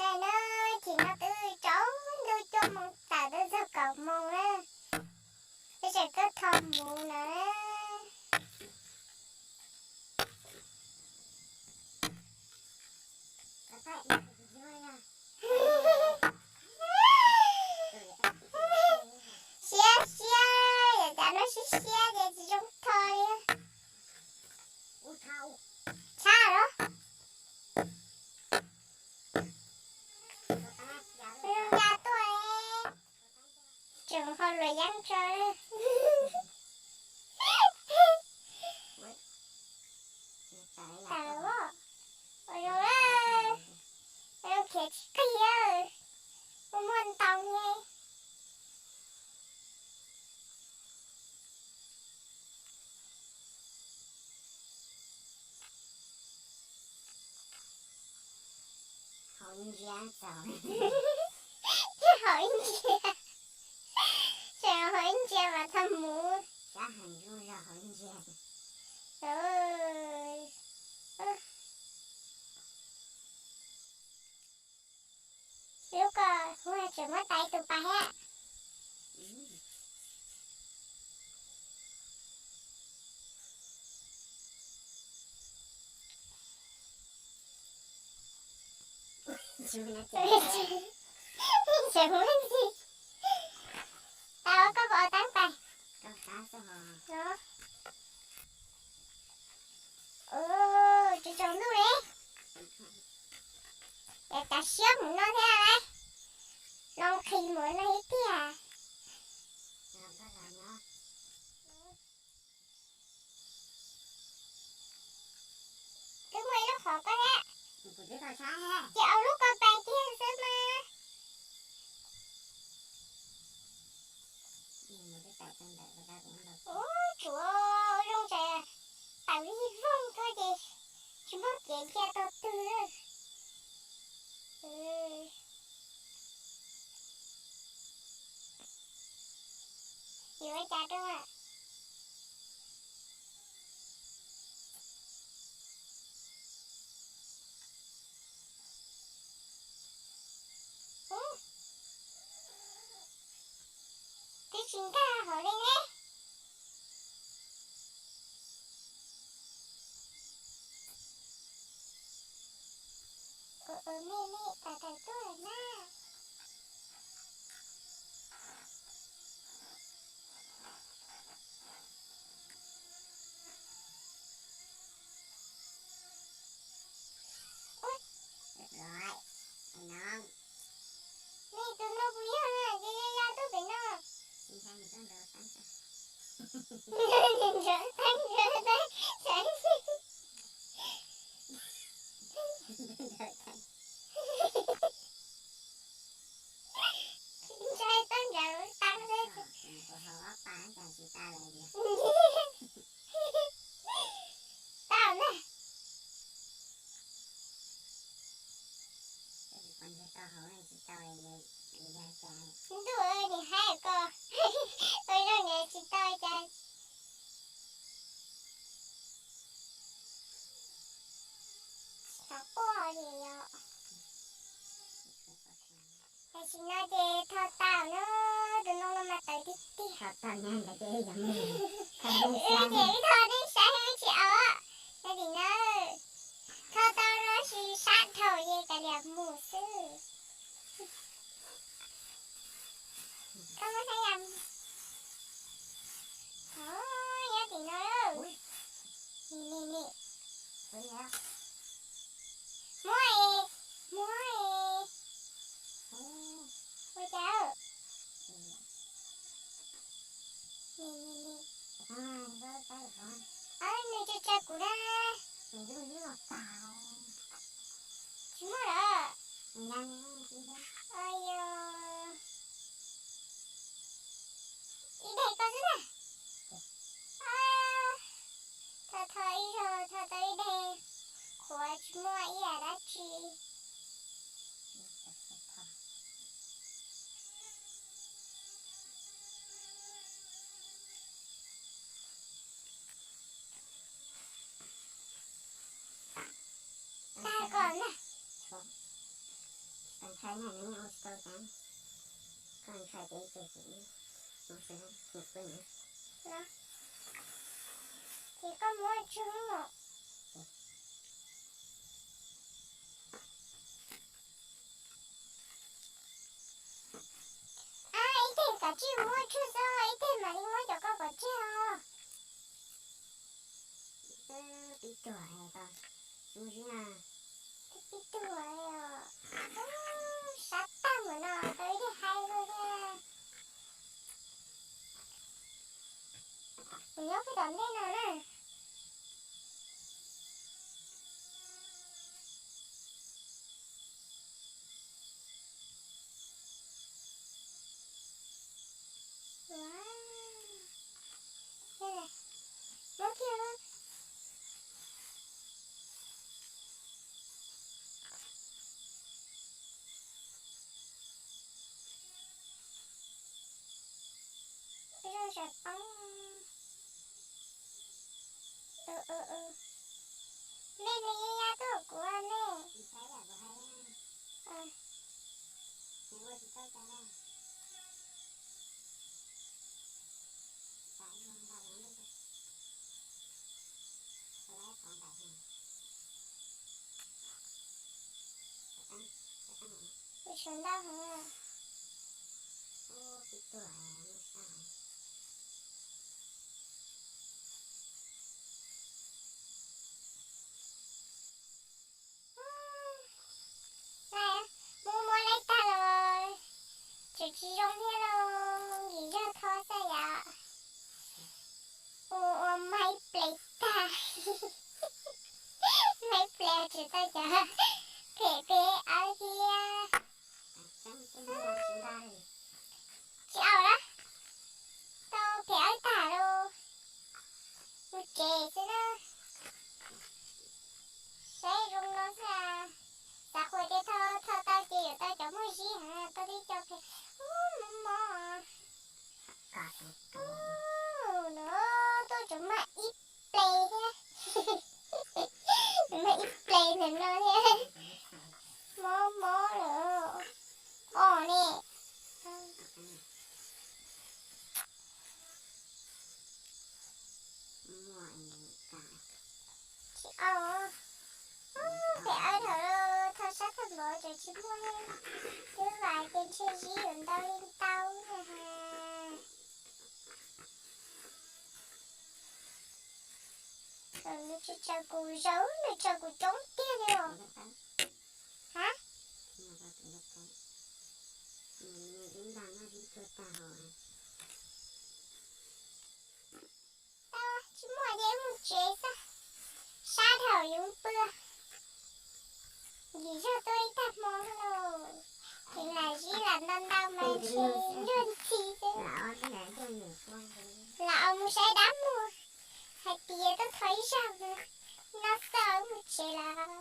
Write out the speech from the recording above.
Ua na, chim no twb tsaus ntuj cuaj moos tawm twb txog kaum moos na, peb tseem tuaj tho hmuv no. Siab siab, yam cas no siab siab ces tsis zoo tho li. Tshab los? Zoo ya tuaj, tseem ho luam yeeb tso. Tawm os, ua zoo, ua zoo khiav tsis qhia, muaj muaj ntoo ne. Haus ib ntsia, haus ib ntsia, tseem haus ib ntsia mas txog mus. Lub ko kuv tseem muab tau ib tug pas thiab. Tseem muab ntxi. Tau, koj puas ua teeb pais? Tsaus ntuj li, es kav siab mus no thiab lauj. Loo nqhis mus no ib tiag. Twb muaj ib lub qhov koj thiab. Ces au lub ko pais kiag xwb mas. Ub, tsuav zoo tsev, tawm ib voog tuaj ces tsis muaj kev dhia tau twg. Yuav ua cas rau? Ub, twb tsis nkag hauv li ne. Ua me me tas tas tuaj na. Nej tus no puas yog na, ces yog ya tuaj pem no. Ntshaw teeb ntshaw teeb, ntshaw teeb ntshaw teeb. Tau na. Ntuj, nim haib ko, ua zoo nyiam tsis tau cas. Tsis tau quaj li yom. Tam sim no ces tho tau na, tus no no mas tawv tiag tiag. Ces wb tho nej saib wb tsis au. Tam sim no tho tau no sis sab dhau ces kav liam mus xwb. Koj muab saib yam, nyob tim no. Ni ni, muab es, muab es, ua cas? Ni ni ni, nws tsa tsa kuv na. Tsis muaj lawm. Ayo, ib daim koj xwb na. Tho tho ib zaug, tho tau ib daim, qhuav tsis muaj ib yam dab tsi. Tag koj na. Ntshai na, nws ua tsis tau cas. Koj ntshai ces ib pliag ces mus xwb, mus pw na. Los, ces koj muab tsuag. A, ib teg kav tsij muab tsuag xwb, ib teg mam li muab cov koj pov tseg os. Pib tuag, pib tuag, sab tag npaum no tau ib teg haib luaj thiab. Kuv nyob puag tom ntej no na. Muab kiag. Ib zog sawv poob. Nej, nws ya ya tuaj kuv nej. Ua tsaug ntau heev. Mus muab laib tag los tseem tsis zoo thiab lauj, nkim zog tho xwb yom. Ua ua maib plev tag, maib plev tsis tau cov phem peb awb thiab. Tsis au na, tau phem awb tag lauj, mus tsev xwb na. Saib zoo no xwb, xav qhuas tias tho tau ces yuav tau cov muaj zib heev, tau tib co phem mob mob. No tuaj tseem mag ib ple thiab, mag ib ple ntawm no thiab, mob mob lawm os ne. Tsis au, phem awb dhau, tho sab thawj npaum tseem tsis muaj, twb vam tias ntshe zib yuav ntau li ntau na. Nws tsis tsaws kuv zaub, nws tsaws kuv coob tiag li os. Ha? Tsis muaj ces mus tsev xwb, sab dhau yuav pw. Nkim zog tuaj ib tag hmo lauj, ces lam zib lam ntau ntau mas ntshe luag ntxhi xwb. Lam mus saib dab muag hais tias tuaj thov ib zaug no, no xwb mus tsev lawm.